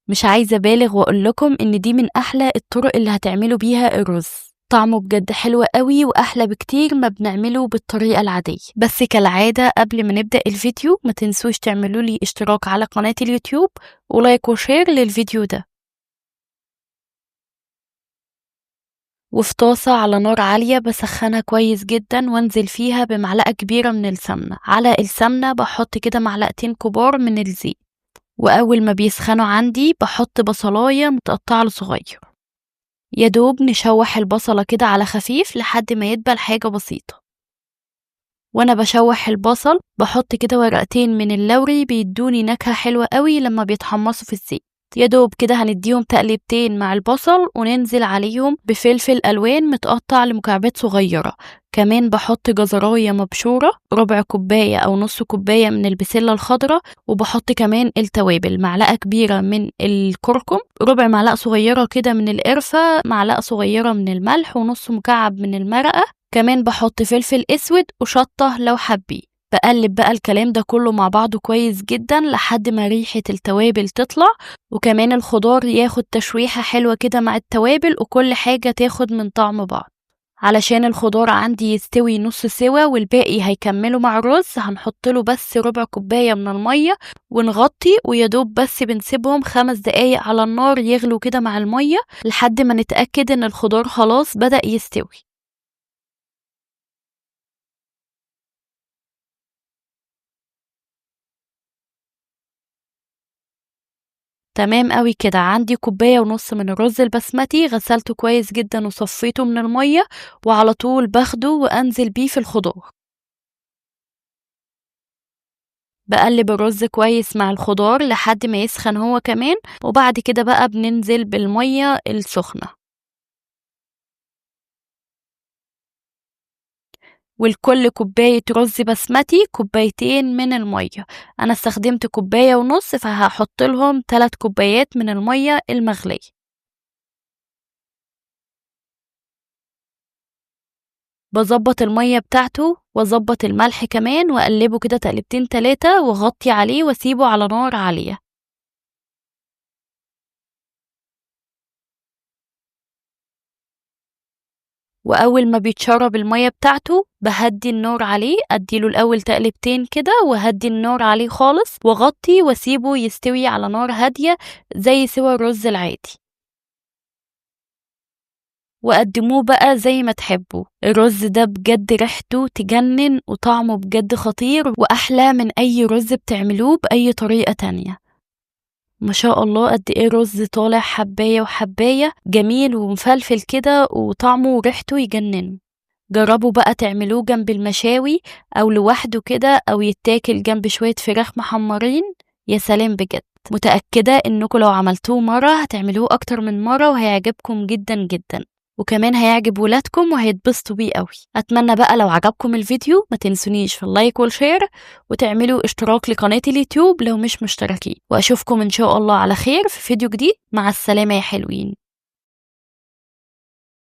مش عايزة أبالغ وأقول لكم إن دي من أحلى الطرق اللي هتعملوا بيها الرز، طعمه بجد حلو قوي وأحلى بكتير ما بنعمله بالطريقة العادية. بس كالعادة قبل ما نبدأ الفيديو ما تنسوش تعملوا لي اشتراك على قناة اليوتيوب و like و share للفيديو ده. وفي طاسة على نار عالية بسخنها كويس جدا وانزل فيها بمعلقة كبيرة من السمنة. على السمنة بحط كده معلقتين كبار من الزيت، وأول ما بيسخنوا عندي بحط بصلاية متقطعة لصغير، يدوب نشوح البصلة كده على خفيف لحد ما يدبل حاجة بسيطة. وانا بشوح البصل بحط كده ورقتين من اللوري بيدوني نكهة حلوة قوي لما بيتحمصوا في الزيت. يدوب كده هنديهم تقليبتين مع البصل وننزل عليهم بفلفل ألوان متقطع لمكعبات صغيرة. كمان بحط جزراية مبشورة، ربع كوباية أو نص كوباية من البسلة الخضراء، وبحط كمان التوابل، معلقة كبيرة من الكركم، ربع معلقة صغيرة كده من القرفة، معلقة صغيرة من الملح، ونص مكعب من المرقة. كمان بحط فلفل أسود وشطة لو حابين. بقلب بقى الكلام ده كله مع بعضه كويس جدا لحد ما ريحة التوابل تطلع، وكمان الخضار ياخد تشويحة حلوة كده مع التوابل، وكل حاجة تاخد من طعم بعض. علشان الخضار عندي يستوي نص سوا والباقي هيكمله مع الرز، هنحط له بس ربع كوباية من المية ونغطي، ويدوب بس بنسيبهم 5 دقايق على النار يغلوا كده مع المية لحد ما نتأكد ان الخضار خلاص بدأ يستوي. تمام قوي كده. عندي كوباية ونص من الرز البسمتي غسلته كويس جدا وصفيته من المية، وعلى طول باخده وانزل بيه في الخضار. بقلب الرز كويس مع الخضار لحد ما يسخن هو كمان، وبعد كده بقى بننزل بالمية السخنة. ولكل كوباية رز بسمتي كوبايتين من المية، أنا استخدمت كوباية ونص فهحط لهم 3 كوبايات من المية المغلية. بظبط المية بتاعته واظبط الملح كمان، واقلبه كده تقلبتين 3 واغطي عليه واسيبه على نار عالية. واول ما بيتشرب المية بتاعته بهدي النار عليه، اديله الاول تقلبتين كده وهدي النار عليه خالص واغطي واسيبه يستوي على نار هادية زي سوى الرز العادي. وقدموه بقى زي ما تحبوا. الرز ده بجد ريحته تجنن وطعمه بجد خطير، واحلى من اي رز بتعملوه باي طريقة تانية. ما شاء الله قد ايه رز طالع حباية وحباية، جميل ومفلفل كده وطعمه وريحته يجنن. جربوا بقى تعملوه جنب المشاوي او لوحده كده، او يتاكل جنب شوية فراخ محمرين، يا سلام بجد. متأكدة انكم لو عملتوه مرة هتعملوه اكتر من مرة وهيعجبكم جدا جدا، وكمان هيعجب ولادكم وهيتبسطوا بيه قوي. اتمنى بقى لو عجبكم الفيديو ما تنسونيش في ال like وال share، وتعملوا اشتراك لقناة اليوتيوب لو مش مشتركين، واشوفكم ان شاء الله على خير في فيديو جديد. مع السلامة يا حلوين.